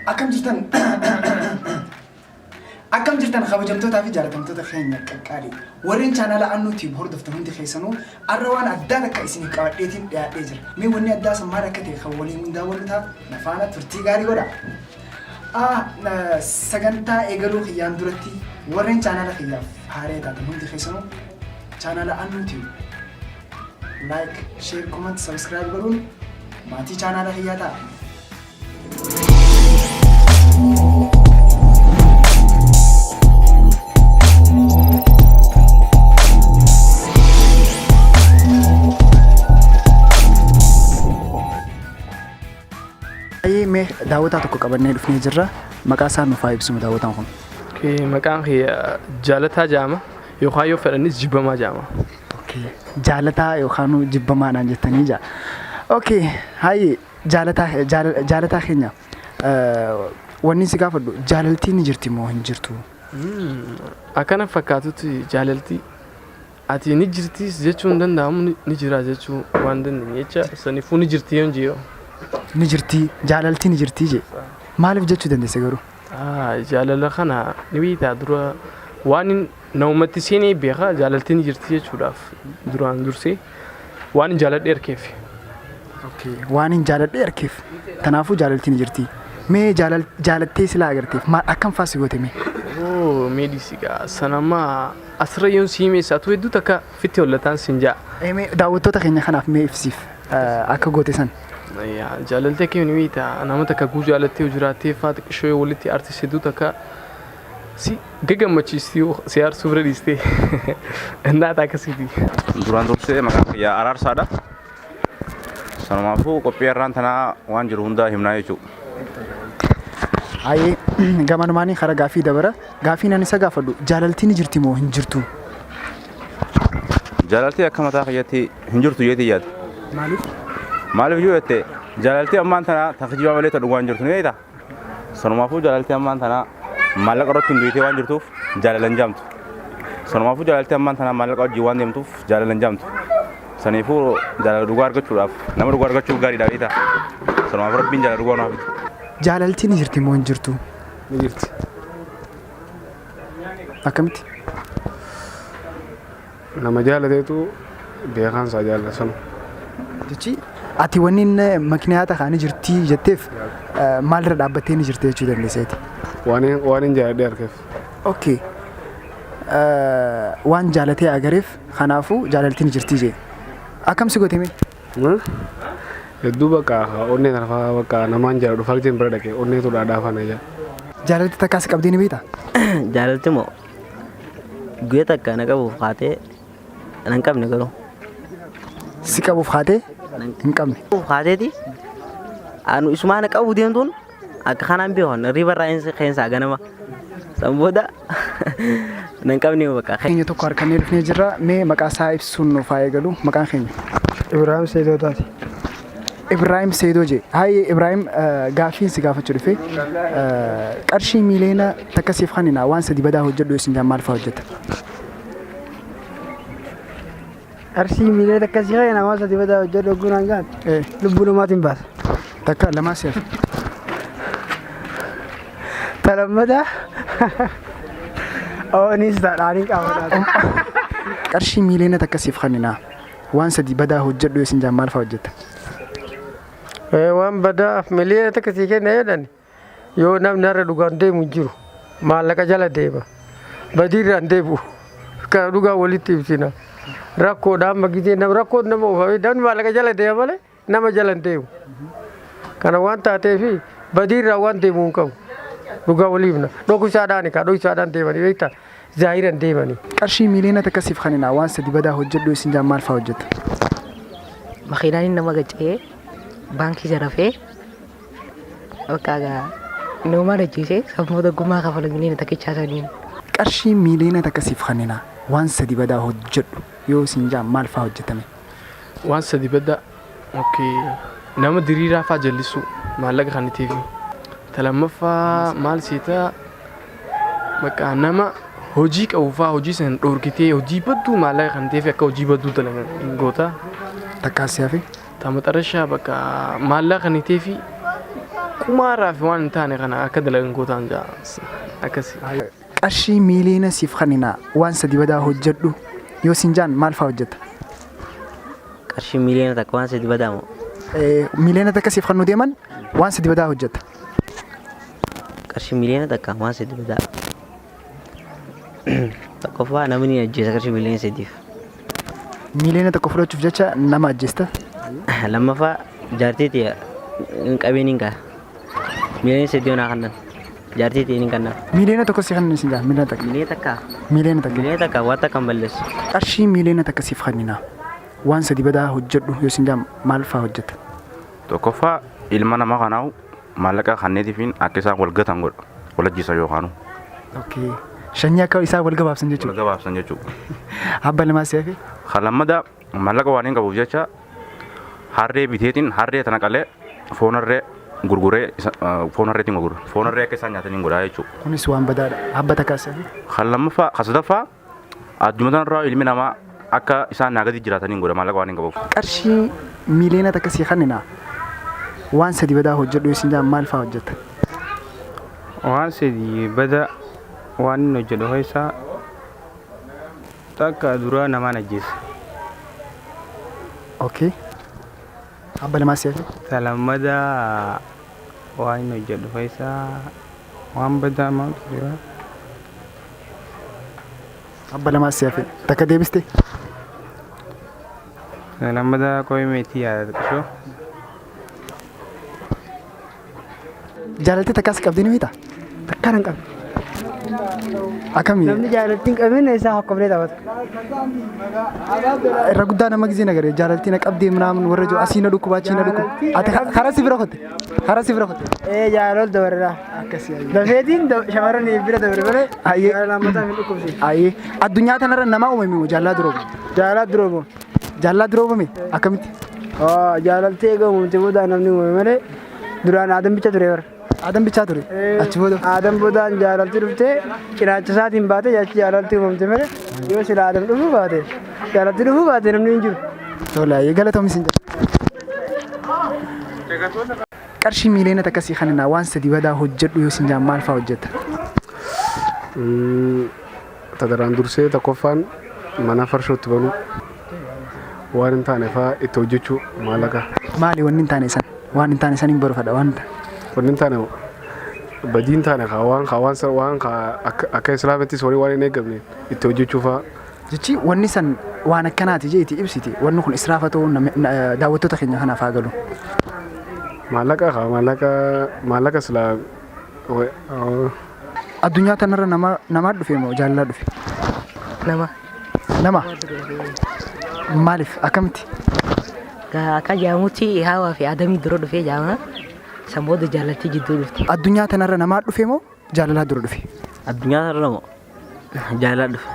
Akkam jirtan Akkam jirtan kabajamtootaa fi jaalatamtoota keenya qaqqaalii warreen chaanaala Annuu Tube hordoftan hundi keessanuu arra waan addaa takka isiniif qabadheetiin dhiyaadhee jira. Mee wanni addaa san maal akka ta'e kan waliin daawwannu ta'a na faana turtii gaarii godha. Sagantaa eegaluu kiyyaan duratti warreen chaanaala kiyyaaf haaree taatan hundi keessanuu chaanaala Annuu Tube like, share, comment, subscribe godhuun maatii chaanaala kiyyaa ta'a. Baay'ee mee daawwataa tokko qabannee dhufnee jirra. Maqaa isaa nuuf haa ibsimu daawwataan kun. Okay, maqaan kiyya Jaalataa jedhama yookaan yoo fedhanis Jibbamaa jedhama. Okay. Jaalataa yookaan jibbamaadhaan jettanii jaa. Okay, hayi jaalataa jaalataa keenya wanni si gaafadhu jaalaltiin ni jirti moo hin jirtu? Akkana fakkaatutti jaalalti ati ni jirtis jechuu hin danda'amu ni jira jechuu waan dandeenye jecha saniifuu ni jirti yoon jiru. Ni jirti jaalaltii ni jirti jee. Maaliif jechuu dandeesse garuu? Jaalala kana ni beektaa dura waan namumatti seenee beeka jaalaltii ni jirti jechuudhaaf duraan dursee waan hin jaaladhe erkeef. Waan hin jaaladhe erkeef. Kanaafuu jaalaltii ni jirti. Mee jaalattee silaa agarteef maal akkam faa si goote mee? Oo mee dhiisi gaa sanammaa asirra yoon sii meessa atuu hedduu takka fitti hollataan sin ja'a. Mee daawwattoota keenya kanaaf mee ibsiif akka goote san. Yaa jaalaltee akkami ni beektaa nama takka guu jaalattee jiraattee faa xiqqishoo yoo walitti artist hedduu takka si gagammachiisti si aarsuu bira dhiistee innaata akkasiiti. Duraan dursee maqaan kiyya Araarsaadha. Sanumaafuu qophii har'aan tanaa waan jiru hundaa himnaa jechuudha. Hayyee gamanumaanii karaa gaaffii dabara. Gaaffiin ani isa gaafadhu jaalaltii ni jirti moo hin jirtu? Jaalaltii akka mataa kiyyatti hin jirtu jeetii yaada. Maaliif? Maaliif yoo jette jaalaltii ammaan tanaa ta kijibaa malee ta dhugaa hin jirtu ni beektaa? Sanumaafuu jaalaltii ammaan tanaa maallaqa irratti hundoyitee waan jirtuuf jaalala hin jaamtu. Sanumaafuu jaalaltii ammaan tanaa maallaqa wajjin waan deemtuuf jaalala hin jaamtu. Saniifuu jaalala dhugaa argachuudhaaf nama dhugaa argachuuf gaariidha beektaa? Sanumaafuu rabbiin jaalala dhugaa nuuf haa fidu. Jaalaltii ni jirti moo hin jirtu? Ni jirti. Akkamitti? Nama jaalateetu beekaan isaa jaalata sanu. Jechi ati wanni inni makniyaata kaanii jirtii jetteef maalirra dhaabbattee ni jirti jechuu dandeesseeti. Waan hin jaaladhee argeef. Okay. Waan jaalatee agareef kanaafuu jaalaltii ni jirtii jee. Akkam si goote mee? Hedduu bakka onnee tana fa'aa bakka namaan jaaladhu fa'aa jeen bira dhaqee onneetu dhaadhaa faana jaa. Jaalalti takkaa si qabdee ni beektaa? Jaalalti moo guyyaa takka na qabuuf kaatee nan qabne garuu. Si qabuuf kaatee hin qabne. Kaateeti anu isumaa na qabu deemtuun akka kanaan beekan riba irraa hin keensaa ganama. San booda nan qabne bakka. Keenya tokko harkannee dhufnee jirra. Mee maqaa isaa ibsuun nuuf haa eegalu. Maqaan keenya. Ibraahim Seedootaati. Ibraahim Seedoo jee. Haayee Ibraahim gaaffiin si gaafachuu dhufe qarshii miiliyoona takka siif kanina waan sadi badaa hojjedhu isin jaan maal fa'aa hojjetta? Qarshii miiliyoona takka si kenna waan sadi badaa hojjedhu oguu naan jaan lubbuu namaatiin baasa. Takka lamaa si hafe. Ta lammataa oonis taadhaanii qaama. Qarshii miiliyoona takka siif kanina waan sadi badaa hojjedhu isin jaan maal fa'aa hojjetta? Waan badaa miliyoona takka sii kenna jedhan yoo namni har'a dhugaan deemu hin jiru maallaqa jala deema badiirraa hin deebi'u kana dhugaa walitti ibsina rakkoodha amma gisee nama rakkoon nama oofame namni maallaqa jala deema malee nama jala hin deemu kana waan taateef badiirraa waan deemu hin qabu dhugaa walii himna dhoksaadhaan kaa dhoksaadhaan deemanii beektaa zaahiran deemanii. Qarshii miiliyoona takka siif kanina waan sadi badaa hojjedhu isin jaan maal fa'aa hojjetta? Makiinaan nama gaca'ee baankii zarafee bakka egaa namumaan ajjeesee sammuu gumaa kafala miliyoona takkichaa saniin. Qarshii miiliyoona takka siif kanina waan sadi badaa hojjedhu yoo isin jaan maal fa'aa hojjetame? Waan sadi badaa okay. Nama diriiraa faa jallisuu maallaqa kanniteefi. Ta lammaffaa maal seetaa bakka nama hojii qabu faa hojii san dhorkitee hojii badduu maallaqa kanniteefi akka hojii badduu dalagan hin goota. Takkaa si hafe? Ta maxarashaa bakka maallaqa kanniteefi Qumaaraa fi waan hin taane kana akka dalagan gootaan jaa akkasi. Qarshii miiliyoona siif kennina waan sadi badaa hojjedhu yoo siin jaan maal fa'aa hojjetta? Qarshii 1 miliyoona waan sadi badaamu. 1 miliyoona siif kennuu deeman waan sadi badaa hojjetta. Qarshii 1 miliyoona waan sadi badaa. Tokkoffaa namni ni ajjeesa qarshii 3 miliyooniif. 1 miliyoona fudhachuuf jecha nama ajjeesta. Lammaffaa jaartii tiyya hin qabeen hin ka'a. 3 miliyoona onaa kannan. Jaartii tiyya hin kannan. 1 miliyoona si kennan siin jaan 1 miliyoona. 1 miliyoona? 1 miliyoona. 1 miliyoona waan takka hin balleessu. Qarshii 1 miliyoona siif kennina waan sadi badaa hojjedhu yoo siin jaan maal fa'aa hojjetta? Tokkoffaa ilma namaa kanaa'u maallaqa kanneetiifiin akka isaan wal gatan godha. Wal ajjeesan yookaanu. Okay. Shanyii akka isaa wal gabaabsan Wal jechuudha. gabaabsan jechuudha. Abba lamaa si hafe. Kan lammadaa maallaqa waan hin qabuuf jecha harree biteetiin harree tana qalee foon harree gurguree foon harreetiin gurgura. Foon harree akka isaan nyaataniin godhaa jechuudha. Kunis waan badaadha. Abba takkaa si hafe. Kan lammaffaa kan sadaffaa addunyaa tanarraa ilmi namaa akka isaan naa gadi jiraataniin godha maallaqa waan hin qabuuf. Qarshii 1 miliyoona si kennina waan sadi badaa hojjedhu yoo siin jaan maal fa'aa hojjetta? Waan sadi bada waan inni hojjedhu keessaa takka duraa namaan ajjeesa. Okay. Abba lamaa si hafe. Ta lammadaa waan inni hojjedhu keessaa waan badaa maaltu jira? Abba lamaa si hafe. Takka deebiste. Ta lammadaa qo'ee meetii yaada xiqqishoo. Jaalaltii takkaas qabdee ni beektaa? Takkaan hin qabne. Akkamii? Namni jaalaltii hin qabne isaa hokkoflee taphata. Irra guddaa nama gisee nagaree jaalaltii na qabdee minaamin warra jiru asii na dhukkuba achii na dhukkuba. Ati karaa si bira kotte. Karaa si bira kotte. Ee, jaalal dabarra. Akkasii ayyee. Dafeetiin shamarran bira dabre malee Ayyee. jaalala mataa hin dhukkubsiisu. Ayyee. Addunyaa tanarra nama uumame moo jaalala dura uumame? Jaalala dura uumame. Jaalala dura uumame akkamitti? Jaalaltii eega uumamte booda namni uumame malee duraan Aadam bicha ture bara. Aadam bichaa ture. Achi booda. Aadam boodaan jaalalti dhuftee cinaacha isaatiin baate achi jaalalti uumamte malee yoo sila Aadam dhufuu baate jaalalti dhufuu baate namni hin jiru. Tole, ayyee, galatoomi siin jedha. Qarshii 1 miliyoona sii kennina waan sadi badaa hojjedhu yoo siin jaan maal fa'aa hojjetta? Tadaraan dursee tokkoffaan mana farshootti banuu, waan hin taane fa'aa itti hojjechuu maallaqa. Maali wanni hin taane san? Waan hin taane san hin barbaada waan hin taane. Wanni hin taane badii hin taane kaa waan kaa waan waan kaa akka islaamattis horii waan hin eegamne itti hojjechuu fa'aa. Jechi wanni san waan akkanaati jeeti ibsiti, wanni kun israafa ta'uu daawwattoota keenya kanaaf haa galu. Maallaqa kaa maallaqa silaa. Addunyaa tanarra nama namaa dhufe moo jaalala dhufe? Nama. Nama maaliif, akkamitti? Akka jaamutti Haawaa fi Adamii dura dhufee jaama. San booda jaalaltii jidduu dhufte. Addunyaa tanarra namaa dhufe moo jaalalaa dura dhufe? Addunyaa irra moo jaalala dhufe.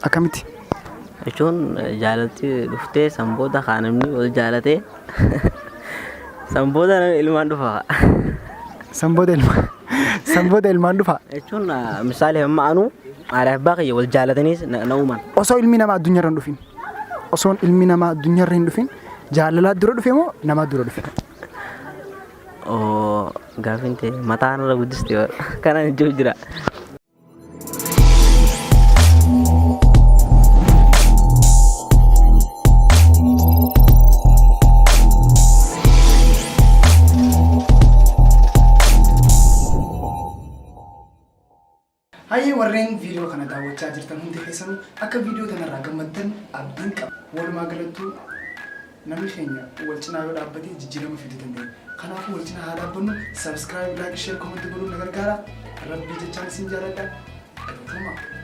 Akkamitti? Jechuun jaalalti dhuftee san booda kaa namni wal jaalatee san booda ilmaan dhufa. San booda ilmaan dhufa. Jechuun misaali amma anuu haadha abbaa kiyya wal jaalataniis na uuman. Osoo ilmi namaa addunyaarra hin dhufin. Osoon ilmi namaa addunyaarra hin dhufin jaalalaa dura dhufe moo namaa dura dhufe? Oo, gaafin ta'e mataa narra guddiste kanaan ijoo jira. Hayyee, warreen viidiyoo kana daawwachaa jirtan hundi keessanuu akka viidiyoo kanarraa gammaddan abdiin qaba. Walumaa galattuu namni keenya wal cinaa yoo dhaabbate jijjiirama fiduu dandeenya. Kanaafuu wal cinaa haa dhaabbannu. Subscribe, like, share, comment godhuun na gargaara. Rabbii jechaan isin jaalladha. Galatoomaa.